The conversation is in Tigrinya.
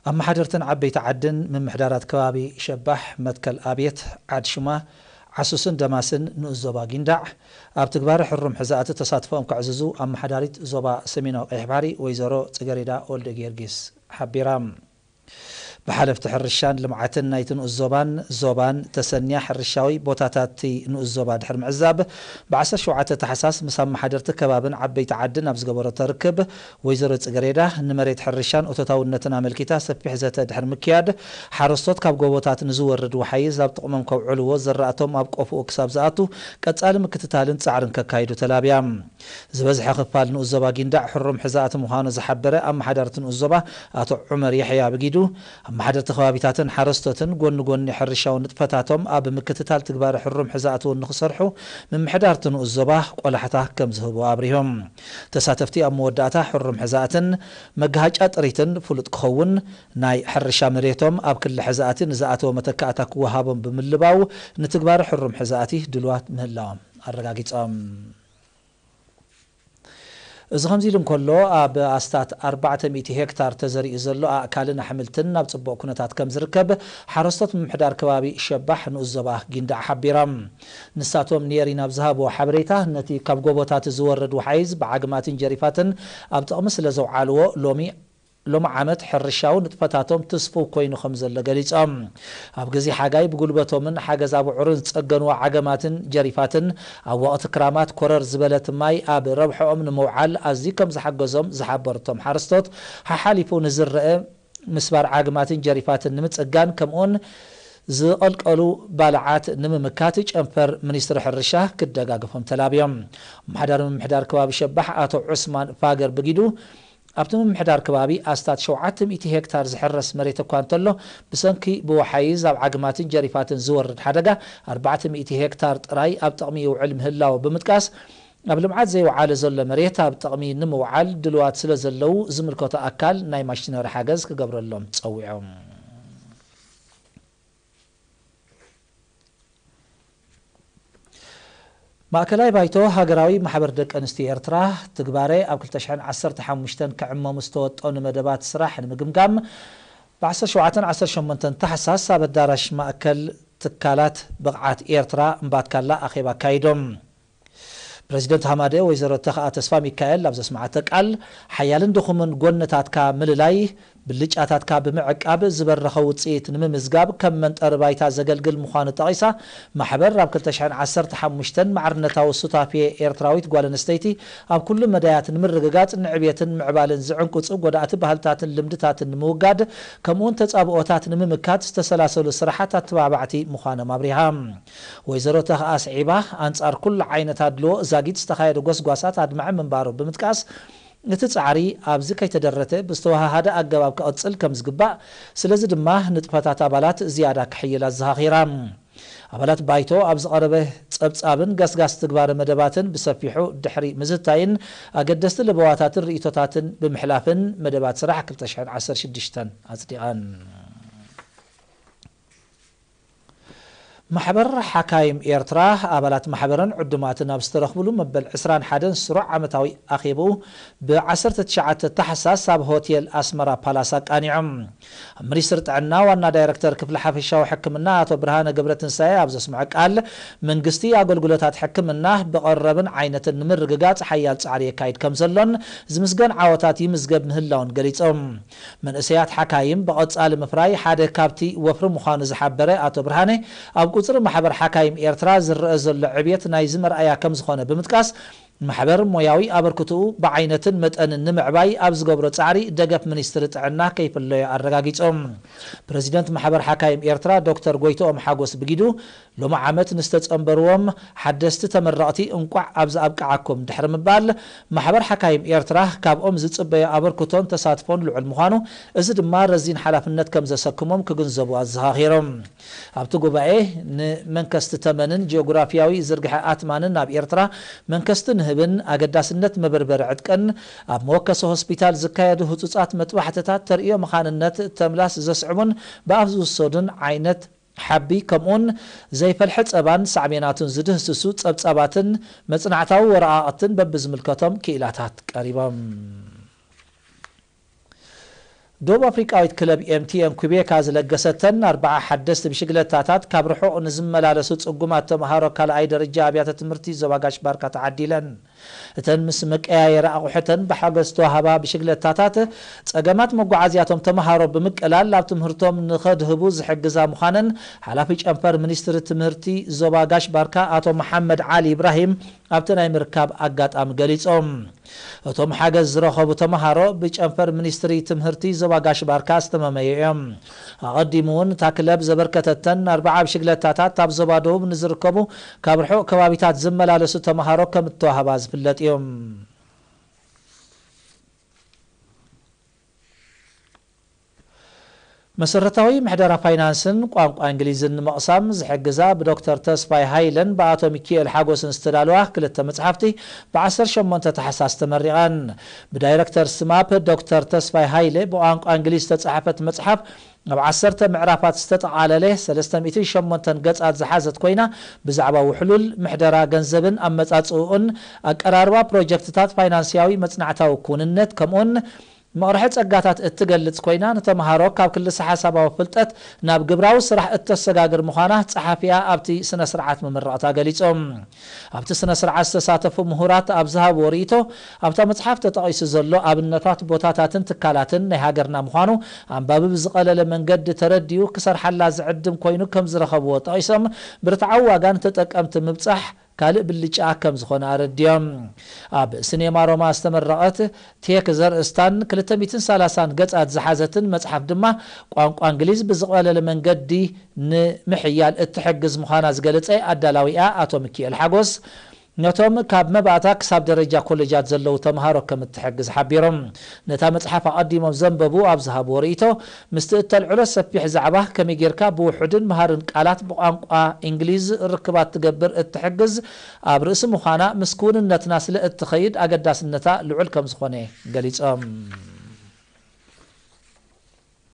ኣመሓደርትን ዓበይቲ ዓድን ምምሕዳራት ከባቢ ሸባሕ፣ መትከል ኣብየት፣ ዓድ ሹማ፣ ዓሱስን ደማስን ንኡስ ዞባ ጊንዳዕ ኣብ ትግባረ ሕሩም ሕዛእቲ ተሳትፎኦም ከዕዝዙ ኣመሓዳሪት ዞባ ሰሜናዊ ቀይሕ ባሕሪ ወይዘሮ ጽገሬዳ ወልደ ጊዮርጊስ ሓቢራ። ብሓለፍቲ ሕርሻን ልምዓትን ናይቲ ንኡስ ዞባን ዞባን ተሰንያ ሕርሻዊ ቦታታት እቲ ንኡስ ዞባ ድሕሪ ምዕዛብ፣ ብ ዓሰርተ ሸውዓተ ታሕሳስ ምስ ኣመሓደርቲ ከባብን ዓበይቲ ዓድን ኣብ ዝገበረቶ ርክብ፣ ወይዘሮ ጽገሬዳ ንመሬት ሕርሻን እቶታውነትን ኣመልኪታ ሰፊሕ ዘተ ድሕሪ ምክያድ፣ ሓረስቶት ካብ ጎቦታት ንዝወርድ ወሓይዝ ኣብ ጥቕሞም ከውዕልዎ፣ ዘራእቶም ኣብ ቆፎኡ ክሳብ ዝኣቱ ቀጻሊ ምክትታልን ጻዕርን ከካይዱ ተላብያ። ዝበዝሐ ክፋል ንኡስ ዞባ ጊንዳዕ ሕሩም ሕዛእቲ ምዃኑ ዝሓበረ ኣመሓዳርቲ ንኡስ ዞባ ኣቶ ዑመር የሕያ ብጊዱ፣ ኣመሓደርቲ ከባቢታትን ሓረስቶትን ጎኒ ጎኒ ሕርሻዊ ንጥፈታቶም ኣብ ምክትታል ትግባረ ሕሩም ሕዛእቲ እውን ንክሰርሑ ምምሕዳርቲ ንኡስ ዞባ ቆላሕታ ከም ዝህቡ ኣብሪሆም። ተሳተፍቲ ኣብ መወዳእታ ሕሩም ሕዛእትን መጋሃጫ ጥሪትን ፍሉጥ ክኸውን፣ ናይ ሕርሻ መሬቶም ኣብ ክሊ ሕዛእቲ ንዝኣተወ መተካእታ ክወሃቦም ብምልባው ንትግባረ ሕሩም ሕዛእቲ ድልዋት ምህላዎም ኣረጋጊጾም። እዚ ከምዚ ኢሉ እንከሎ፣ ኣብ ኣስታት ኣርባዕተ ሚእቲ ሄክታር ተዘሪኡ ዘሎ ኣእካልን ኣሕምልትን ናብ ጽቡቕ ኩነታት ከም ዝርከብ ሓረስቶት ምምሕዳር ከባቢ ሸባሕ ንኡስ ዞባ ጊንዳዕ ሓቢሮም። ንሳቶም ንኤሪና ኣብ ዝሃብዎ ሓበሬታ፣ ነቲ ካብ ጎቦታት ዝወርድ ወሓይዝ ብዓግማትን ጀሪፋትን ኣብ ጥቕሚ ስለ ዘውዓልዎ፣ ሎሚ ሎሚ ዓመት ሕርሻዊ ንጥፈታቶም ትስፉው ኮይኑ ከም ዘሎ ገሊጾም። ኣብ ግዜ ሓጋይ ብጉልበቶምን ሓገዝ ኣብዑርን ዝጸገንዎ ዓገማትን ጀሪፋትን፣ ኣብ ወቕቲ ክራማት ኮረር ዝበለት ማይ ኣብ ረብሐኦም ንምውዓል ኣዝዩ ከም ዝሓገዞም ዝሓበሩ እቶም ሓረስቶት፣ ሓሓሊፉ ንዝረአ ምስባር ዓግማትን ጀሪፋትን ንምጽጋን፣ ከምኡውን ዝቐልቀሉ ባልዓት ንምምካት ጨንፈር ሚኒስትሪ ሕርሻ ክደጋግፎም ተላብዮም። ኣመሓዳሪ ምምሕዳር ከባቢ ሸባሕ ኣቶ ዑስማን ፋገር ብጊዱ፣ ኣብቲ ምምሕዳር ከባቢ ኣስታት ሸውዓተ ሚእቲ ሄክታር ዝሕረስ መሬት እኳ እንተሎ፣ ብሰንኪ ብወሓይዝ ኣብ ዓግማትን ጀሪፋትን ዝወርድ ሓደጋ ኣርባዕተ ሚእቲ ሄክታር ጥራይ ኣብ ጥቕሚ ይውዕል ምህላው ብምጥቃስ፣ ኣብ ልምዓት ዘይወዓለ ዘሎ መሬት ኣብ ጥቕሚ ንምውዓል ድልዋት ስለ ዘለዉ፣ ዝምልከቶ ኣካል ናይ ማሽነሪ ሓገዝ ክገብረሎም ጸዊዖም። ማእከላይ ባይቶ ሃገራዊ ማሕበር ደቂ ኣንስትዮ ኤርትራ፣ ትግባረ ኣብ ክልተ ሽሕን ዓሰርተ ሓሙሽተን ክዕመሙ ዝተወጠኑ መደባት ስራሕ ንምግምጋም፣ ብ ዓሰርተ ሸውዓተን ዓሰርተ ሸሞንተን ታሕሳስ ኣብ ኣዳራሽ ማእከል ትካላት ብቕዓት ኤርትራ እምባትካላ ኣኼባ ኣካይዶም። ፕረዚደንት ሃማደ ወይዘሮ ተኽኣ ተስፋ ሚካኤል ኣብ ዘስምዓቶ ቃል፣ ሓያልን ድኹምን ጎንታትካ ምልላይ፣ ብልጫታትካ ብምዕቃብ ዝበረኸ ውጽኢት ንምምዝጋብ ከም መንጠሪ ባይታ ዘገልግል ምዃኑ ጠቒሳ፣ ማሕበር ኣብ ክልተ ሽሕን ዓሰርተ ሓሙሽተን ማዕርነታዊ ሱታፌ ኤርትራዊት ጓል ኣንስተይቲ ኣብ ኩሉ መዳያት ንምርግጋጽ፣ ንዕብየትን ምዕባልን ዝዕንቅጹ ጎዳእቲ ባህልታትን ልምድታትን ንምውጋድ፣ ከምኡውን ተጻብኦታት ንምምካት ዝተሰላሰሉ ስራሓት ኣተባባዕቲ ምዃኖም ኣብሪሃ። ወይዘሮ ተኽኣ ኣስዒባ፣ ኣንጻር ኩሉ ዓይነት ኣድልዎ ዛጊት ዝተኻየደ ጎስጓሳት ኣድማዒ ምንባሩ ብምጥቃስ፣ እቲ ጻዕሪ ኣብዚ ከይተደረተ ብዝተወሃሃደ ኣገባብ ክቕጽል ከም ዝግባእ፣ ስለዚ ድማ ንጥፈታት ኣባላት ዝያዳ ክሕይል ኣዘኻኺራ። ኣባላት ባይቶ ኣብ ዝቐረበ ጸብጻብን ገስጋስ ትግባረ መደባትን ብሰፊሑ ድሕሪ ምዝታይን ኣገደስቲ ለበዋታትን ርእይቶታትን ብምሕላፍን መደባት ስራሕ ክልተ ሽሕን ዓሰርተ ሽዱሽተን ኣጽዲቐን። ማሕበር ሓካይም ኤርትራ ኣባላት ማሕበርን ዕዱማትን ኣብ ዝተረኽብሉ መበል ዕስራን ሓደን ስሩዕ ዓመታዊ ኣኼብኡ ብ ዓሰርተ ትሽዓተ ታሕሳስ ኣብ ሆቴል ኣስመራ ፓላስ ኣቃኒዖም። ኣብ ሚኒስትሪ ጥዕና ዋና ዳይረክተር ክፍሊ ሓፈሻዊ ሕክምና ኣቶ ብርሃነ ገብረትንሳኤ ኣብ ዘስምዖ ቃል፣ መንግስቲ ኣገልግሎታት ሕክምና ብቐረብን ዓይነትን ንምርግጋጽ ሓያል ጻዕሪ የካይድ ከም ዘሎን ዝምስገን ዓወታት ይምዝገብ ምህላውን ገሊጾም። መንእሰያት ሓካይም ብቐጻሊ ምፍራይ ሓደ ካብቲ ወፍሪ ምዃኑ ዝሓበረ ኣቶ ብርሃነ፣ ኣብ ቁጽሪ ማሕበር ሓካይም ኤርትራ ዝረአ ዘሎ ዕብየት ናይዚ መርኣያ ከም ዝኾነ ብምጥቃስ፣ ማሕበር ሞያዊ ኣበርክትኡ ብዓይነትን መጠንን ንምዕባይ ኣብ ዝገብሮ ጻዕሪ ደገፍ ሚኒስትሪ ጥዕና ከይፍለዮ ኣረጋጊጾም። ፕረዚደንት ማሕበር ሓካይም ኤርትራ ዶክተር ጎይትኦም ሓጎስ ብጊዱ፣ ሎሚ ዓመት ንዝተጸንበርዎም ሓደስቲ ተመረቕቲ እንቋዕ ኣብዚ ኣብቅዓኩም ድሕሪ ምባል፣ ማሕበር ሓካይም ኤርትራ ካብኦም ዝጽበዮ ኣበርክቶን ተሳትፎን ልዑል ምዃኑ፣ እዚ ድማ ረዚን ሓላፍነት ከም ዘሰክሞም ክግንዘቡ ኣዘኻኺሮም። ኣብቲ ጉባኤ፣ ንመንከስቲ ተመንን ጂኦግራፊያዊ ዝርግሐ ኣትማንን ኣብ ኤርትራ መንከስቲ ንህብን ኣገዳስነት መበርበሪ ዕጥቅን ኣብ መወከሲ ሆስፒታል ዝካየዱ ህጹጻት መጥባሕትታት ተርእዮ መኻንነት ተምላስ ዘስዕቡን ብኣፍ ዝውሰዱን ዓይነት ሓቢ፣ ከምኡውን ዘይፈልሐ ጸባን ሳዕቤናቱን ዝድህስሱ ጸብጻባትን መጽናዕታዊ ወረቓቕትን በብዝምልከቶም ክኢላታት ቀሪቦም። ደቡብ ኣፍሪቃዊት ክለብ ኤምቲኤን ኩቤካ ዝለገሰተን ኣርባዓ ሓደስቲ ብሽግለታታት ካብ ርሑቕ ንዝመላለሱ ጽጉማት ተምሃሮ ካልኣይ ደረጃ ኣብያተ ትምህርቲ ዞባ ጋሽ ባርካ ተዓዲለን። እተን ምስ መቀያየሪ ኣቑሑተን ብሓገዝ ተዋህባ ብሽግለታታት ጸገማት መጓዓዝያቶም ተምሃሮ ብምቅላል ኣብ ትምህርቶም ንኸድህቡ ዝሕግዛ ምዃነን ሓላፊ ጨንፈር ሚኒስትሪ ትምህርቲ ዞባ ጋሽ ባርካ ኣቶ መሓመድ ዓሊ ኢብራሂም ኣብቲ ናይ ምርካብ ኣጋጣሚ ገሊጾም። እቶም ሓገዝ ዝረኸቡ ተምሃሮ ብጨንፈር ሚኒስትሪ ትምህርቲ ዞባ ጋሽ ባርካ ዝተመመዩ እዮም። ኣቐዲሙ እውን እታ ክለብ ዘበርከተተን ኣርባዓ ብሽግለታታት ኣብ ዞባ ደቡብ ንዝርከቡ ካብ ርሑቕ ከባቢታት ዝመላለሱ ተምሃሮ ከም እተዋህባ ዝፍለጥ እዩ። መሰረታዊ ምሕደራ ፋይናንስን ቋንቋ እንግሊዝን ንምቕሳም ዝሕግዛ ብዶክተር ተስፋይ ሃይለን ብኣቶ ሚኪኤል ሓጎስን ዝተዳለዋ ክልተ መጽሓፍቲ ብ18 ታሕሳስ ተመሪቐን። ብዳይረክተር ስማፕ ዶክተር ተስፋይ ሃይለ ብቋንቋ እንግሊዝ ዝተጻሕፈት መጽሓፍ ኣብ ዓሰርተ ምዕራፋት ዝተጠቓለለ ሰለስተ ሚእትን ሸሞንተን ገጻት ዝሓዘት ኮይና፣ ብዛዕባ ውሕሉል ምሕደራ ገንዘብን ኣመጻጽእኡን ኣቀራርባ ፕሮጀክትታት ፋይናንስያዊ መጽናዕታዊ ክውንነት ከምኡን መቕርሒ ጸጋታት እትገልጽ ኮይና፣ ንተምሃሮ ካብ ክልሰ ሓሳባዊ ፍልጠት ናብ ግብራዊ ስራሕ እተሰጋግር ምዃና ጸሓፊኣ ኣብቲ ስነ ስርዓት ምምራቕታ ገሊጾም። ኣብቲ ስነ ስርዓት ዝተሳተፉ ምሁራት ኣብ ዝሃብዎ ርእይቶ፣ ኣብታ መጽሓፍ ተጠቒሱ ዘሎ ኣብነታት ቦታታትን ትካላትን ናይ ሃገርና ምዃኑ ኣንባቢ ብዝቐለለ መንገዲ ተረዲኡ ክሰርሓላ ዝዕድም ኮይኑ ከም ዝረኸብዎ ጠቒሶም፣ ብርትዓዊ ዋጋ ንተጠቀምቲ ምብጻሕ ካልእ ብልጫ ከም ዝኾነ ኣረድዮም። ኣብ ሲኔማ ሮማ ዝተመረቐት ቴክ ዘርእስታን ክልተ ሚእትን ሰላሳን ገጻት ዝሓዘትን መጽሓፍ ድማ ቋንቋ እንግሊዝ ብዝቐለለ መንገዲ ንምሕያል እትሕግዝ ምዃና ዝገለጸ ኣዳላዊኣ ኣቶ ሚኪኤል ሓጎስ፣ ነቶም ካብ መባእታ ክሳብ ደረጃ ኮሌጃት ዘለዉ ተምሃሮ ከም እትሕግዝ ሓቢሮም። ነታ መጽሓፍ ኣቐዲሞም ዘንበቡ ኣብ ዝሃብዎ ርእይቶ፣ ምስቲ እተልዕሎ ሰፊሕ ዛዕባ ከመይ ጌርካ ብውሑድን መሃርን ቃላት ብቋንቋ እንግሊዝ ርክባት ትገብር እትሕግዝ ኣብ ርእሲ ምዃና፣ ምስ ክውንነትና ስለ እትኸይድ ኣገዳስነታ ልዑል ከም ዝኾነ ገሊጾም።